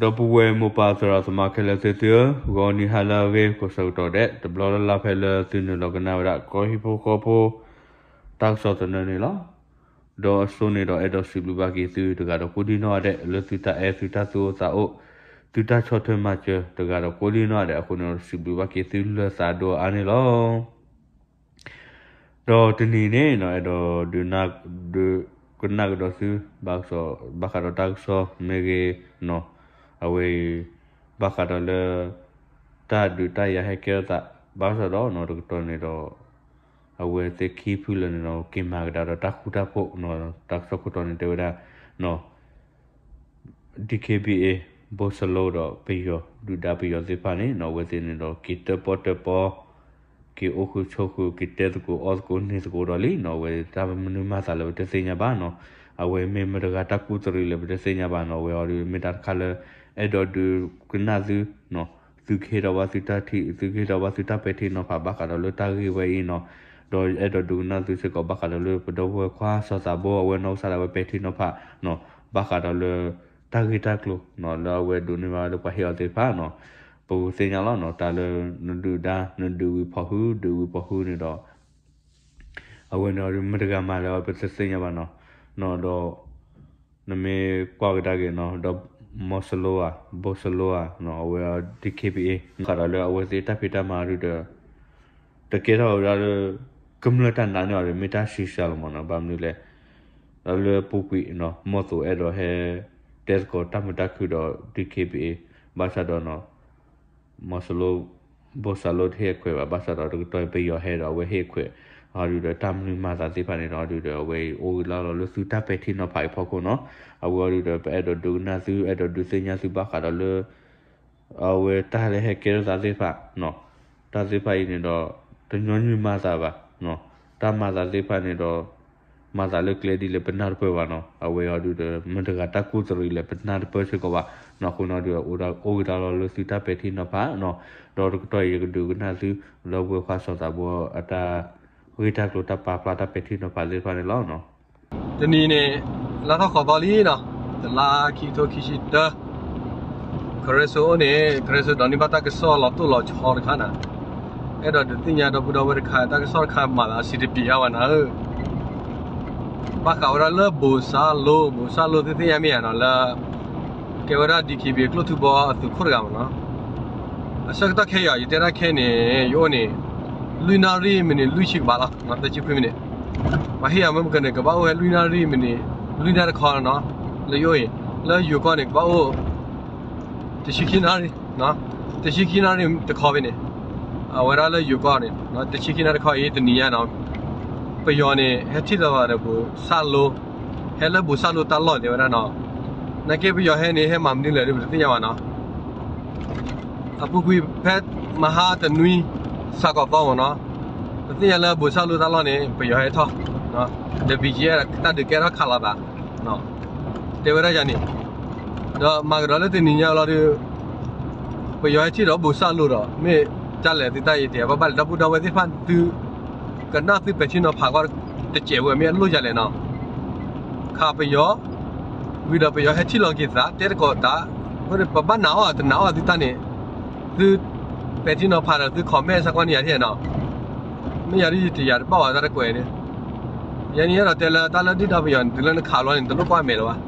ဒီပုၢ်ဝဲၢ်မိၢ်ပၢ်သရၣ်သမါခဲလၢာ်သ့ၣ်သုဧၢ, ဂီၤနံၤဟါလၢအဂ့ၤကိးဆၢကတီၢ်ဒဲး တဘျီလၢ်လၢ်ဖဲလၢသုနုာ်လီၤကနၣ်ဝဲဒၣ် ကီၢ်ဟံၣ်ဖိဃီဖိ တၢ်ကစီၣ်သနၢၣ်န့ၣ်လီၤ. ဒီးအစိန့ၣ်ဒီးအဲၣ်ဒိးစံးဘျုးဘၣ်က့ၤသုတဂၤဒီးကိးဒံနီၢ်ဂၤဒဲး လၢသုတၢ်အဲၣ်သုတၢ်သူၣ်အိၣ်သးအိၣ် သုတၢ်ဆီၣ်ထွဲမၤစၢၤတဂၤဒီးကိးဒံနီၢ်ဂၤဒဲးအဃိန့ၣ်ဒီး စံးဘျုးဘၣ်က့ၤသုလၢသးဒိၣ်အါန့ၣ်လီၤ. ဒီးတနံၤန့ၣ်နီၤ အဲၣ်ဒိးဒုး ဒုးကနၣ်ကဒီးသု ဘၣ်ကစီၣ် ဘၣ်ဃးဒီးတၢ်ကစီၣ်မ့ၢ်ဂ့ၤနီၤ အဝဲအံၤ ဘၣ်ဃးဒီးလၢ တၢ်ဒုးတၢ်ယၤဟဲကဲထီၣ်သး ဘၣ်ဆၣ်ဒီးနီၤ တကတီၢ်န့ၣ်ဒီး အဝဲသ့ၣ်ခံဖုလၢာ်န့ၣ်ဒီး က့ၤမၤကဒါဒီးတၢ်ဃူတၢ်ဖိးနီၤ တၢ်ကစီၣ်ခိၣ်တီန့ၣ်တဲဝဲဒၣ်နီၤ DKBA ဘိၣ်စလိဒီးပယီၤ ဒုၣ်ဒါပယီၤသ့ၣ်တဖၣ်န့ၣ်နီၤ အဝဲသ့ၣ်န့ၣ်ဒီး က့ၤတၢၣ်ပီၣ်တၢၣ်ပီ က့ၤအိၣ်ဃုာ်ဆိးဃုာ် က့ၤတဲသကိးအီၣ်သကိးန့ၢ်သကိးဒီးလံနီၤ အဝဲတၢ်မနုၤမၤသးလၢပတသ့ၣ်ညါဘၣ်နီၤ အဝဲမ့ၢ်မတၤတဂၤတၢ်ကူၣ်တရံးလၢပတသ့ၣ်ညါဘၣ်နီၤ အဝဲအံၤဒုးမ့ၢ်တၢ်တခါလၢ အဲၣ်ဒိးဒုးကနၣ်သုနီၤ သုကဟ့ၣ်ထီၣ်ဘၣ်သုတၢ်ထံၣ် သုကဟ့ၣ်ထီၣ်ဘၣ်သုတၢ်ပဲာ်ထံနီၤဖးဘၣ်ဃးဒီးလၢတၢ်ဂ့ၢ်ဝဲအံၤနီၤ ဒီးအဲၣ်ဒိးဒုးကနၣ်သုစ့ၢ်ကီးဘၣ်ဃးဒီးလၢပဒီပုၢ်ဝဲၢ်ခွါစီၤသးဘိ အဝဲနီၢ်ကစၢ်ဒၣ်ဝဲပဲာ်ထံနီၤဖးနီၤ ဘၣ်ဃးဒီးလၢ တၢ်ဂ့ၢ်တၢ်ကျိၤနီၤ လၢအဝဲဒိးန့ၢ်ဘၣ်လၢပှၤဟ့ၣ်အီၤသ့ၣ်တဖၣ်နီၤ ပကသ့ၣ်ညါလီၤနီၤ တၢ်လၢနဒုၣ်ဒါ နဒုးဝံၤဖီၣ်ဟု ဒုးဝံၤဖီၣ်ဟုန့ၣ်ဒီး အဝဲန့ၣ်မတၤတဂၤမၤလဲၣ် ပတသ့ၣ်ညါဘၣ်နီၤ ဒီး နမ့ၢ်ကွၢ်ကဒါက့ၤနီၤ ဒီးမီၤစလိဧါ ဘိၣ်စလိဧါ အဝဲ DKBA ဃးဒီးလၢအဝဲသ့ၣ်တၢ်ဖံးတၢ်မၤဒုးဒီး တကဲထီၣ်ဝဲဒၣ်လၢ ကမျၢၢ်တၢ်နာ်န့ၢ်အီၤဒီး မ့ၢ်တၢ်ဆံးစှၤလီၤမးနီၤ ဘၣ်မနုၤလဲၣ် ဒီးလၢပူၤကွံာ်နီၤ မီၢ်သိးအဲၣ်ဒိးဟဲ တဲသကိးတၢ်မုာ်တၢ်ခုၣ်ဒီး DKBA ဘၣ်ဆၣ်ဒီးနီၤ မီၤစလိ ဘိၣ်စလိတဟ့ၣ်အခွဲးဘၣ် ဘၣ်ဆၣ်ဒီးတကတီၢ်ပယီၤဟဲဒီးအဝဲဟ့ၣ်အခွဲး အီၤဒုးဒီးတၢ်မနုၤမၤသးသ့ၣ်တဖၣ်န့ၣ်ဒီး အီၤဒုးဒီးအဝဲအံၤအိၣ်ဂ့ၤလီၤလီၤလၢသုတၢ်ပဲာ်ထံနီၤဖးအံၤဖီခိၣ်နီၤ အဝဲအီၤဒုးဒီးပအဲၣ်ဒိးဒုးကနၣ်သု အဲၣ်ဒိးဒုးသ့ၣ်ညါသုဘၣ်ဃးဒီးလၢ အဝဲတၢ်လၢဟဲကဲထီၣ်သးသ့ၣ်တဖၣ် တၢ်သ့ၣ်တဖၣ်အံၤန့ၣ်ဒီး တညီနုၢ်မၤသးဘၣ် တၢ်မၤသးသ့ၣ်တဖၣ်န့ၣ်ဒီး မၤသးလၢကျဲဒ်လဲၣ်ပနၢ်တပၢၢ်ဘၣ်နီၤ အဝဲအီၤဒုးဒီး မတၤတဂၤတၢ်ကူၣ်တရံးလဲၣ်ပနၢ်တပၢၢ်စ့ၢ်ကီးဘၣ်နီၤ အဃိန့ၣ်ဒီး အိၣ်ဂ့ၤတၢ်လီၤလၢသုတၢ်ပဲာ်ထံနီၤဖးနီၤ ဒီးတကတီၢ်အံၤယကဒုးကနၣ်သု ဒီပုၢ်ဝဲၢ်ခွါစီၤသးဘိအတၢ်ဂ့ၢ်တၢ်ကျိၤတၢ်ပာ်ဖျါတၢ်ပဲာ်ထံနီၤဖးသ့ၣ်တဖၣ်န့ၣ်လီၤ. တနံၤန့ၣ် လါထီၣ်ဃိးသီလံနီၤ, တလါခံကထိခံဆံတၢ ကရၢစိအိၣ်န့ၣ် ကရၢစိဒိးန့ၢ်ဘၣ်တၢ်ကစီၣ်လီၤတိၢ်လီၤဆီတခါနၤ, အဲၣ်ဒိးဒုးသ့ၣ်ညါဒီပုၢ်ဒီဝဲၢ်တခါ တၢ်ကစီၣ်တခါမၤသးအဆံးတပျံၤအါဝဲနၤဧၢ, ဘၣ်ဃးဝဲဒၣ်လၢဘိးစၢ်လိ ဘိးစၢ်လိသ့ၣ်သ့ၣ်ညါမ့ၢ်ဧါနီၤ လၢ ကဲဝဲဒၣ် DKBA ကျိၣ်ထူဘီအသုးခိၣ်တဂၤမးနီၤ, အဆၢကတီၢ်ခဲအံၤ ယတဲဒၣ်ခဲအံၤန့ၣ် ယအိၣ်န့ၣ် လွံၢ်နၣ်ရံၣ်မံးနံးလွံၢ်ဆံကဘးလီၤ, သၢဆံခွံမံးနံး, ပှၤဟ့ၣ်ယၤမ့ၢ်မကန့ၣ် ကဘၣ်အိၣ်ဝဲလွံၢ်နၣ်ရံၣ်မံးနံး လွံၢ်နၣ်တခီနီၤ, လၢယအိၣ်အံၤ လၢယိၤကီၢ်န့ၣ် ကဘၣ်အိၣ် တဆံခံနၣ်ရံၣ်, တဆံခံနၣ်ရံၣ်တခီဖဲန့ၣ်, အဝဲဒၣ်လၢယိၤကီၢ်န့ၣ် တဆံခံနၣ်ရံၣ်တခီအံၤ တနံၤညါနီၤ, ပယီၤန့ၣ် ဟဲထံၣ်လိာ်သးဒီးဘိးစၢ်လိ, ဟဲလၢဘိးစၢ်လိတၢ်လီၢ်တဲဝဲဒၣ်နီၤ, နာ်က့ပယီၤဟဲန့ၣ် ဟဲမၤမနုၤလဲၣ်ဒီး ပတသ့ၣ်ညါဘၣ်နီၤ အပူၤကွံာ်ဖဲမဟါတနွံ စးကီးသီမးနီၤ, ပသ့ၣ်ညါလၢဘိးစၢ်လိတၢ်လီၢ်န့ၣ် ပယီၤဟဲထီၣ်, ဒီး ဘီကီၢ် တၢ်ဒုးကဲထီၣ်ခးလိာ်သး, တဲဝဲဒၣ်ယၤန့ၣ်, ဒီးမၤကဒီးလၢတနံၤညါလီၤဒီး ပယီၤဟဲထံၣ်ဒီးဘိးစၢ်လိဒီး မ့ၢ်တၢ်လဲၤသုတၢ်ယံၤတ့ၢ် ဘၣ်ဘၣ်လဲၣ် ဒီပုၢ်ဒီဝဲၢ်သ့ၣ်တဖၣ်သု ကနၣ်သုပဲာ်ထံနီၤဖးကွၢ်တစဲးဝဲ မ့ၢ်အလိၣ်ယၤလဲၣ်နီၤ ခးပယီၤ, ဝံၤဒီးပယီၤဟဲထံၣ်လီၤက့ၤသး တဲသကိးတၢ်, အဃိန့ၣ် ပဘၣ်နာ်အီၣ်တနာ်အီၣ်သုတၢ်န့ၣ်, သုပဲာ်ထံနီၤဖးဒီးသု comment စ့ၢ်ကီးန့ၣ်ယၤထံၣ်နီၤ, မ့ၢ်ယၤဒ်ယတယာ်တဘၣ်ဝဲတၢ်တကွဲးန့ၣ်, ယၤန့ၣ်အဲၣ်ဒိးတဲလၢတၢ်လၢဒုၣ်ဒါပယီၤန့ၣ် တုၤလၢနခးလီၤန့ၣ် တလိၣ်ကွၢ်မဲာ်လၢၤဘၣ်,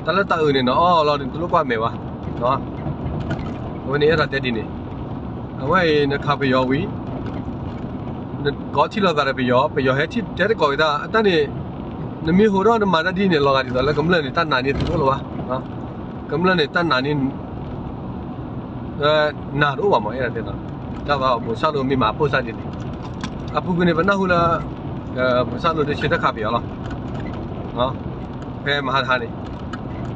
တၢ်လၢတၢ်အုးန့ၣ် နအီၣ်လီၤန့ၣ် တလိၣ်ကွၢ်မဲာ်ဘၣ်, အဝဲန့ၣ်အဲၣ်ဒိးတဲဒ်န့ၣ်, အဝဲအံၤနခးပယီၤဝံၤ နကိးထံၣ်လိာ်သးဒီးပယီၤ, ပယီၤဟဲထံၣ်တဲသကိးက့ၤတၢ်, အတၢ်န့ၣ် နမ့ၢ်ဟိးထီၣ်နမၤတၢ်ဒ်န့ၣ် လီၤဂာ်ဒ်သိးလၢကမျၢၢ်န့ၣ် တၢ်နာ်န့ၢ်သုတအိၣ်လၢၤဘၣ်, ကမျၢၢ်န့ၣ် တၢ်နာ်န့ၢ် နၤတအိၣ်ဘၣ်မး အဲၣ်ဒိးတဲနီၤ, တၢ်သးဘိးစၢ်လိမ့ၢ်မၤပိၢ်စၢ်ဒ်န့ၣ်, အပူၤကွံာ်န့ၣ် ပနၢ်ဟူလၢ ဘိးစၢ်လိတဆၢထၢၣ်ခးပယီၤလီၤ ဖဲမဟါတဟါန့ၣ်,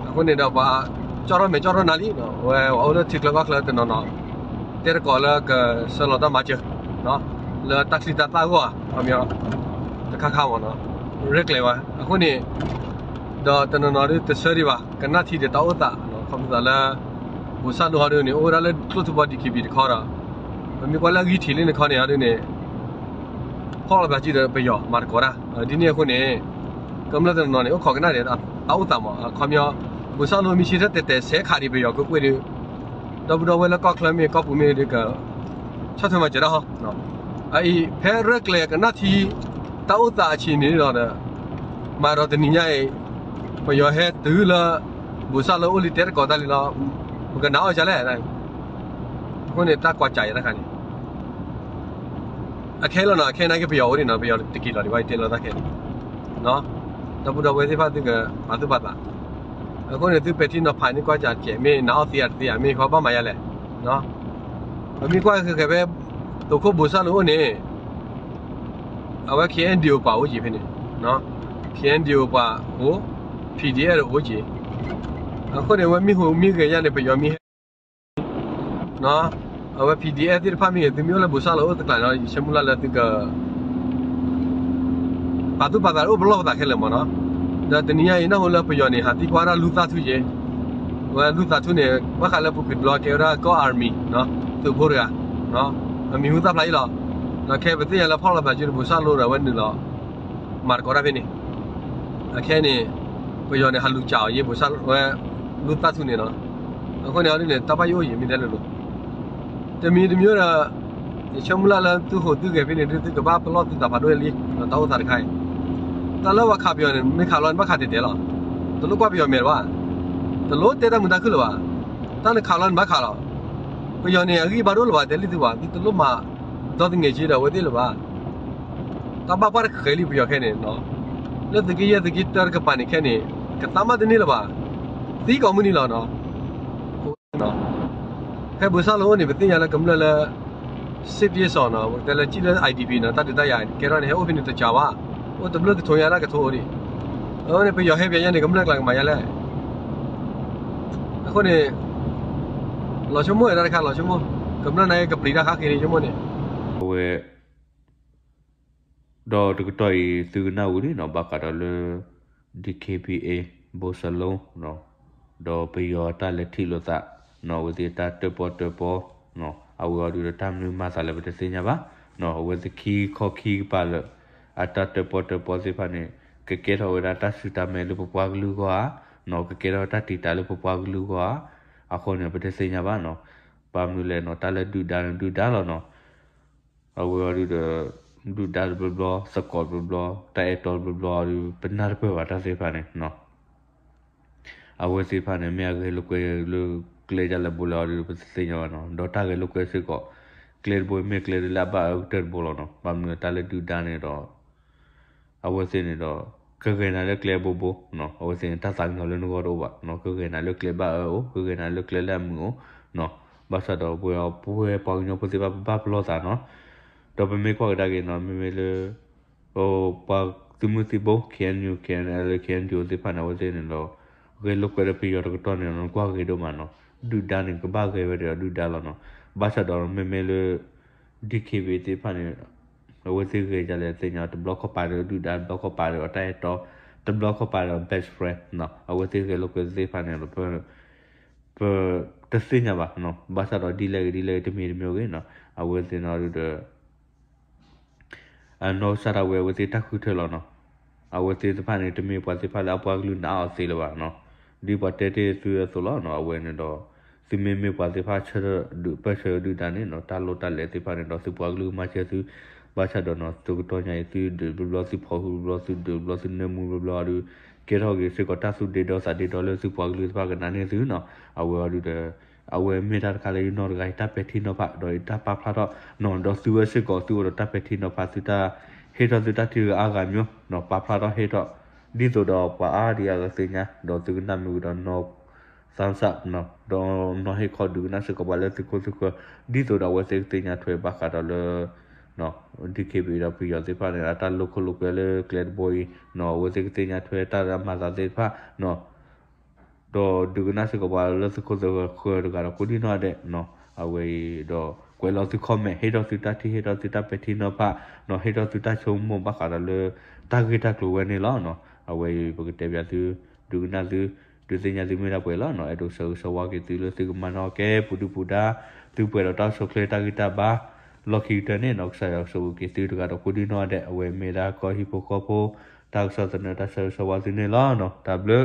အဃိန့ၣ်ဒီးပှၤ ကၠီၣ်ထီၣ်မဲာ်ကၠီၣ်ထီၣ်နါလံ, ဝဲအိၣ်လၢထံချၢကီၢ်ချၢတနီၤနီၤ, တဲသကိးလၢကဆှၢလီၤတၢ်မၤစၢၤ လၢတၢ်ချံတၢ်သၣ်အဂီၢ် ခီပညီ တခါခါမးနီၤ, ရဲၣ်ကျဲၤဝဲ အဃိန့ၣ် ဒီးတနီၤနီၤဒုးတဆၢဒံးဘၣ် ကနၣ်ထံဒီးတၢ်အိၣ်သး, ခီဖျိသးလၢ ဘိးစၢ်လိဟီဒုးန့ၣ် အိၣ်ဝဲဒၣ်လၢကျိၣ်ထူဘီ DKBA တခီဒီး ပမ့ၢ်ကွၢ်လၢအဂံၢ်ထံးလံနခီန့ၣ်ဟီဒုးန့ၣ် ဖီၣ်လီၤသးစုဒီးပယီၤမၤသကိးတၢ်, ဒ်န့ၣ်အဃိန့ၣ် ကမျၢၢ်တနီၤနီၤန့ၣ် အိၣ်ခိးကနၣ်ဒီးတၢ်အိၣ်သးမး, ခီပညီ ဘိၣ်စၣ်လိမ့ၢ်ဆ့ထၢၣ်တဲာ်တဲာ်ဆဲးခးဒံးပယီၤကွ့ၢ်ကွ့ၢ်ဒီး ဒီပုၢ်ဒီဝဲၢ်လၢကီၢ်ချၢမ့ၢ်ကီၢ်ပူၤမ့ၢ်ဒီးက ဆီၣ်ထွဲမၤစၢၤတၢ်ဟီ အအံၤ ဖဲရဲၣ်ကျဲၤကနၣ်ထံ တၢ်အိၣ်သးအဆံးန့ၣ်လီၤဒီး မၤဒီးတနံၤညါအံၤ ပယီၤဟဲတုၤလၢ ဘိၣ်စၣ်လိအိၣ်လံတဲတကိးတၢ်လံလီၤ ပကနၣ်အီၣ်ကလဲၣ် အဃိန့ၣ် တၢ်ကွၢ်စးယဲတခါန့ၣ် အခဲလီၤနီၤ အခဲနာ်က့ပယီၤအိၣ်ဒံးနီၤ ပယီၤတက့ၤလီၤဒံးဘၣ် ယတဲလီၤတၢ်ခဲန့ၣ် ဒီပုၢ်ဒီဝဲၢ်သ့ၣ်တဖၣ်သုကပာ်သူၣ်ပာ်သး အဃိန့ၣ် သုပဲာ်ထံနီၤဖးန့ၢ်ကွၢ်စးကဲး မ့ၢ်နၤအီၣ်သ့အတသ့ဧါ မ့ၢ်ဃီဘၣ်မၤယါလဲၣ် ပမ့ၢ်ကွၢ်ဃဲၤဃဲၤဖဲ သုးခိၣ်ဘိၣ်စၣ်လိအိၣ်န့ၣ် အဝဲ K N D O ပှၤအိၣ်က့ၤဖဲန့ၣ် K N D O ပှၤအိၣ် P D F အိၣ်က့ၤ အဃိန့ၣ် အဝဲမ့ၢ်ဟူးမ့ၢ်ဂဲၤယါန့ၣ် ပယီၤမ့ၢ်ဟဲ အဝဲ P D F သ့ၣ်တဖၣ်မ့ၢ်ဂ့ၤ သုမ့ၢ်အိၣ်လၢဘိၣ်စၣ်လိအိၣ်တကျးနီၤ ယဆၢမုၢ်လၢ်လၢသုက ပာ်သူၣ်ပာ်သးအိၣ်ပလီၢ်ပသးခဲလၢာ်မးနီၤ ဒီးတနံၤညါအံၤ နၢ်ဟူလၢပယီၤန့ၣ် ဟးသံကွၢ်ဒၣ်လူၢ်သၣ်ထူၣ်က့ၤ အဝဲလူၢ်သၣ်ထူၣ်န့ၣ် ဘၣ်ဃးလၢပူၤကွံာ်တဘျီကဲဝဲဒၣ်ကီၢ် army သုးဖိတဂၤ အမံၤဟူသၣ်ဖျါအံၤလီၤ ဒီးခဲပသ့ၣ်ညါလၢဖီၣ်လိာ်သးက့ၤဒီး ဘိၣ်စၣ်လိဒီးအဝဲနုာ်လီၤ မၤသကိးတၢ်ဖဲန့ၣ် အခဲန့ၣ် ပယီၤန့ၣ် ဟးလူၤစးအီၤယ့ၢ်ဘိၣ်စၣ်ဝဲ လူၢ်သၣ်ထူၣ်န့ၣ်နီၤ အဃိန့ၣ်အီၤဒ်န့ၣ် တၢ်ဘၣ်ယိၣ်အိၣ်ယံၤမ့ၢ်တဲလိၤလိၤ တမံၤတမံၤဒီး ယဆၢမုၢ်လၢ်လၢသုဟူးသုဂဲၤဖဲန့ၣ်ဒ် သုကဘၣ်ပလီၢ်သုသးဖးဒိၣ်လံ တၢ်အိၣ်သးတခါအံၤ တၢ်လၢပှၤခးပယီၤန့ၣ် မ့ၢ်ခးလီၤန့ၣ် ဘၣ်ခးတဲာ်တဲာ်လီၤ တလိၣ်ကွၢ်ပယီၤမဲာ်လၢၤဘၣ် တလိၣ်တဲတၢ်မုာ်တၢ်ခုၣ်လၢၤဘၣ် တၢ်နခးလီၤန့ၣ်ဘၣ်ခးလီၤ ပယီၤန့ၣ် အဂံၢ်ဘါဒိၣ်လၢၤဘၣ် တဲလံသုဘၣ် သုတလိၣ်မၤ ဒီသငဲးက့ဒီးအဝဲသ့ၣ်လၢၤဘၣ် တၢ်ဘၣ်ပှၢ်တဃဲၤလံပယီၤခဲန့ၣ် လၢသုးက့ယဲၢ်သုးက့တၢတကပၤန့ၣ်ခဲန့ၣ် ကသးမးတန့ၢ်လၢၤဘၣ် သံကိးမုၢ်နံၤလီၤနီၤ ဖဲဘိၣ်စၣ်လိအိၣ်န့ၣ် ပသ့ၣ်ညါလၢကမျၢၢ်လၢ စစ်ပြေး နီၤ ပကတဲလၢကံၣ်လၢ I D P နီၤ တၢ်ဒုးတၢ်ယၤကဲထီၣ်န့ၣ် ဟဲအိၣ်ဖဲန့ၣ်တကးဘၣ် အိၣ်တဘျုးကထိညါတၢ်ကထိအိၣ်ဒံး အဝဲန့ၣ် ပယီၤဟဲပယီၤညါန့ၣ် ကမျၢၢ်ကျါကမၤယါလဲၣ် အဃိန့ၣ် လီၤဆိကမိၣ်တၢ်တခါလီၤဆိကမိၣ် ကမျၢၢ်န့ၣ်ကပျံၤတၢ်ဃါဃ့န့ၣ်ဆိကမိၣ်န့ၣ် အဝဲ ဒီးတကတီၢ်အံၤ သုကနၣ်ဝံၤလံနီၤ ဘၣ်ဃးဒီးလၢ D K B A ဘိၣ်စၣ်လိ ဒီးပယီၤတၢ်လဲၤထံၣ်လိာ်သးနီၤ အဝဲသ့ၣ်တၢ်တၢၣ်ပီၣ်တၢၣ်ပီ အဝဲအီၤဒုးဒီးတၢ်မနုၤမၤသးလၢပတသ့ၣ်ညါဘၣ်နီၤ အဝဲသ့ၣ်ခံခီခံကပၤလၢ အတၢ်တၢၣ်ပီၣ်တၢၣ်ပီသ့ၣ်တဖၣ်န့ၣ် ကကဲထီၣ်ဝဲဒၣ်တၢ်စုတၢ်မဲာ်လၢပပှၤကလုာ်အဂီၢ်ဧါနီၤ ကကဲထီၣ်တၢ်တံာ်တာ်လၢပပှၤကလုာ်အဂီၢ်ဧါ အဃိန့ၣ် ပတသ့ၣ်ညါဘၣ်နီၤ ဘၣ်မနုၤလဲၣ်နီၤ တၢ်လၢဒုၣ်ဒါန့ၣ်ဒုၣ်ဒါလီၤနီၤ အဝဲအီၤဒုးဒီး ဒုၣ်ဒါတဘျီဘျီ သကိးတဘျီဘျီ တၢ်အဲၣ်တီတဘျီဘျီအီၤဒုး ပနၢ်တပၢၢ်ဘၣ်တၢ်သ့ၣ်တဖၣ်န့ၣ်နီၤ အဝဲသ့ၣ်တဖၣ်န့ၣ် မ့ၢ်အဂဲၤလိာ်ကွဲလၢကျဲဒ်လဲၣ်ဘိလဲၣ်အီၤဒုး ပတသ့ၣ်ညါဘၣ်နီၤ ဒီးတၢ်ဂဲၤလိာ်ကွဲစ့ၢ်ကီး ကျဲတဘိမ့ၢ်ကျဲဒ်လၢအဘၣ်အၢကတၢၢ်တဘိလီၤနီၤ ဘၣ်မနုၤတၢ်လၢဒုၣ်ဒါန့ၣ်ဒီး အဝဲသ့ၣ်န့ၣ်ဒီး ကဂဲၤနၤလၢကျဲဘိဘိနီၤ အဝဲသ့ၣ်န့ၣ် တၢ်သးကညီၤလၢနဂီၢ်တအိၣ်ဘၣ်နီၤ ကဂဲၤနၤလၢကျဲဘၣ်အၢအိၣ် ကဂဲၤနၤလၢကျဲလၢအမုာ်အိၣ်နီၤ ဘၣ်ဆၣ်ဒီးပဝဲပှၤကညီဖိသ့ၣ်တဖၣ် ပဘၣ်ပလီၢ်သးနီၤ ဒီးပမ့ၢ်ကွၢ်ကဒါက့ၤနီၤ မ့မ့ၢ်လၢ ပှၤသုးမုၢ်သံၣ်ဘိ K N U K N L K N U သ့ၣ်တဖၣ်န့ၣ် အဝဲသ့ၣ်န့ၣ်ဒီး ဂဲၤလိာ်ကွဲဒီးပယီၤတကတီၢ်န့ၣ် နကွၢ်ဂ့ၤဒိၣ်မးနီၤ ဒုၣ်ဒါန့ၣ် ကဘၣ်ဂဲၤဝဲဒီးဒုၣ်ဒါလီၤနီၤ ဘၣ်ဆၣ်ဒီးမ့မ့ၢ်လၢ D K B A သ့ၣ်တဖၣ်န့ၣ် အဝဲသ့ၣ်ဂဲၤဒ်လဲၣ်သ့ၣ်ညါ တဘျီခီပၤဒီးဒုၣ်ဒါ တဘျီခီပၤဒီးတၢ်အဲၣ်တီ တဘျီခီပၤဒီး best friend နီၤ အဝဲသ့ၣ်ဂဲၤလိာ်ကွဲသ့ၣ်တဖၣ်န့ၣ်ဒီး ပတသ့ၣ်ညါဘၣ်နီၤ ဘၣ်ဆၣ်ဒီးဒ်လဲၣ်ဂ့ၤဒ်လဲၣ်ဂ့ၤ တမံၤတမံၤဂ့ၤနီၤ အဝဲသ့ၣ်န့ၣ်ဒီး အနီၢ်ကစၢ်ဒၣ်ဝဲ အဝဲသ့ၣ်တၢ်ဃုထၢလီၤနီၤ အဝဲသ့ၣ်တဖၣ်န့ၣ် တမ့ၢ်ပှၤသ့ၣ်တဖၣ်လၢအပှၤကလုာ်နာ်အီၤသ့လၢၤဘၣ်နီၤ ဒ်ပှၤတဲတ့ၢ်သုအသိးလီၤနီၤ အဝဲန့ၣ်ဒီး သုမ့မ့ၢ်ပှၤသ့ၣ်တဖၣ်ဆၢထၢၣ်ဒုးပၢၢ်ဆၢဒုၣ်ဒါန့ၣ်နီၤ တၢ်လိၣ်တၢ်လဲၤသ့ၣ်တဖၣ်န့ၣ်ဒီး သုပှၤကလုာ်မၤစၢၤသု ဘၣ်ဆၣ်ဒီးနီၤ သုကတီၢ်ညါအံၤ သုဒုးဘျီဘျီ သုဖီၣ်ဟုဘျီဘျီ သုဒုးဘျီ သုနၢမူဘျီဘျီအီၤဒုး ကဲထီၣ်က့ၤစ့ၢ်ကီးတၢ်သူၣ်ဒ့ဒီသးဒ့ဒီလၢသုပှၤကလုာ်သ့ၣ်တဖၣ်ကနၣ်န့ၢ်သုနီၤ အဝဲအီၤဒုးဒီး အဝဲမ့ၢ်တၢ်တခါလၢယနီၢ်တဂၤအံၤ တၢ်ပဲာ်ထံနီၤဖး ဒီးယတၢ်ပာ်ဖျါထီၣ်နီၤ ဒီးသုဝဲစ့ၢ်ကီး သုအိၣ်ဒီးတၢ်ပဲာ်ထံနီၤဖး သုတၢ် ဟ့ၣ်ထီၣ်သုတၢ်ထံၣ်ဂ့ၤအါဂၤမးနီၤ ပာ်ဖျါထီၣ်ဟ့ၣ်ထီၣ် ဒ်သိးဒီးပှၤအါဒံအါဂၤသ့ၣ်ညါ ဒီးသုကနၣ်မ့ၢ်ဝံၤဒီးနီၤ thumbs up နီၤ ဒီးနီၤဟ့ၣ်ခီဒုးကနၣ်စ့ၢ်ကီးပှၤလၢသုခိၣ်သုဃၢၤ ဒ်သိးဒီးအဝဲသ့ၣ်ကသ့ၣ်ညါထွဲဘၣ်ဃးဒီးလၢ နီၤ DKBA ဒီးပယီၤသ့ၣ်တဖၣ်န့ၣ် အတၢ်လိာ်ခိၣ်လိာ်ကွဲလၢကျဲတဘိအံၤ နီၤ အဝဲသ့ၣ်ကသ့ၣ်ညါထွဲတၢ်မၤသးသ့ၣ်တဖၣ် နီၤ ဒီးဒုးကနၣ်စ့ၢ်ကီးပှၤလၢသုခိၣ်သုဃၢၤတဂၤဒီးကိးဒံနီၢ်ဒဲး နီၤ အဝဲအံၤဒီး ကွဲးလီၤသု comment ဟ့ၣ်ထီၣ်သုတၢ်ထံၣ် ဟ့ၣ်ထီၣ်သုတၢ်ပဲာ်ထံနီၤဖး နီၤ ဟ့ၣ်ထီၣ်သုတၢ်ဆိကမိၣ်ဘၣ်ဃးဒီးလၢ တၢ်ဂ့ၢ်တၢ်ကျိၤဝဲန့ၣ်လီၤ နီၤ အဝဲအံၤပကတဲပၠးသု ဒုးကနၣ်သု ဒုးသ့ၣ်ညါသုမ့ၢ်ဒၣ်ပှဲၤလီၤ နီၤ အဲၣ်ဒိးဆၢဂ့ၤဆၢဝါက့ၤသုလၢသုကမၤနၢၤကဲပူၤဒုၣ်ပူၤဒါ သုပှဲၤဒီးတၢ်အိၣ်ဆူၣ်အိၣ်ချ့တၢ်ဂံၢ်တၢ်ဘါ လီၢ်ခံကတၢၢ်န့ၣ် နီၤ ကစၢ်ယွၤကဆိၣ်ဂ့ၤက့ၤသုတဂၤဒီးကိးဒံနီၢ်ဒဲး အဝဲမ့ၢ်ဒၣ်ကီၢ်ဟံၣ်ဖိဃီဖိ တၢ်ကစီၣ်သနၢၣ် တၢ်ဆၢဂ့ၤဆၢဝါသုန့ၣ်လီၤ နီၤ တၢ်ဘျုး